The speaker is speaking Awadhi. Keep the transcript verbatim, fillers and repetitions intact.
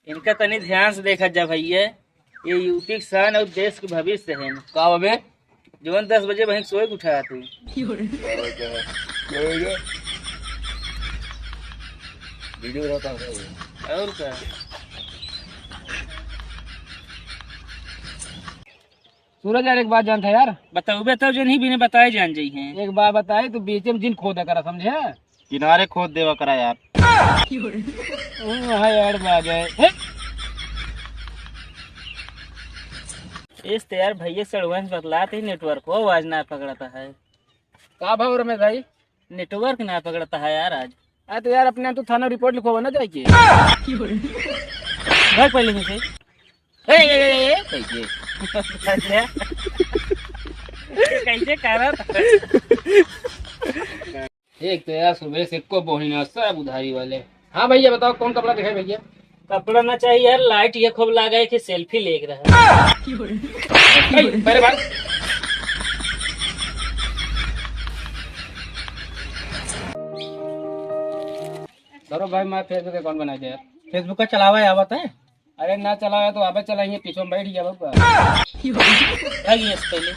इनका तनी ध्यान से देखा जा भैया, ये यूपी के शान और देश के भविष्य है। का बे? जवन दस बजे बहिन सोए के उठा तू। वीडियो रहता है। और का? सूरज यार, एक बात जानता है यार। बताओ, बताओ, जो नहीं बिना बताए जान जाई हैं। एक बात बताई, तू बीच में जिन खोदा करा, समझे? किनारे खोद देवा करा यार। ओ, हाँ यार, बात है। हे? इस तो यार भैया सड़वन बतलाते ही नेटवर्क को आवाज ना पकड़ता है। का भाव रमेश भाई? नेटवर्क ना पकड़ता है यार आज। अरे तो यार, अपने तो थाना रिपोर्ट लिखवावा ना जाके। भाग पहले से। ए, ए, ए, ए, कैसे? कैसे करत? एक तो यार सुबह से एको बोहिना, सब उधारी वाले। हाँ भैया, बताओ कौन कपड़ा दिखाई भैया? कपड़ा ना चाहिए यार, लाइट ये खूब लागा है कि सेल्फी लेके रहा। ए, मेरे भाई। सौरभ भाई, मैं Facebook अकाउंट बना दे यार। Facebook का चलावा है, आवत है? अरे ना चलावा है तो आबे चलाएंगे, पीछे में बैठ गया बाबा। भाग यहाँ से पहले।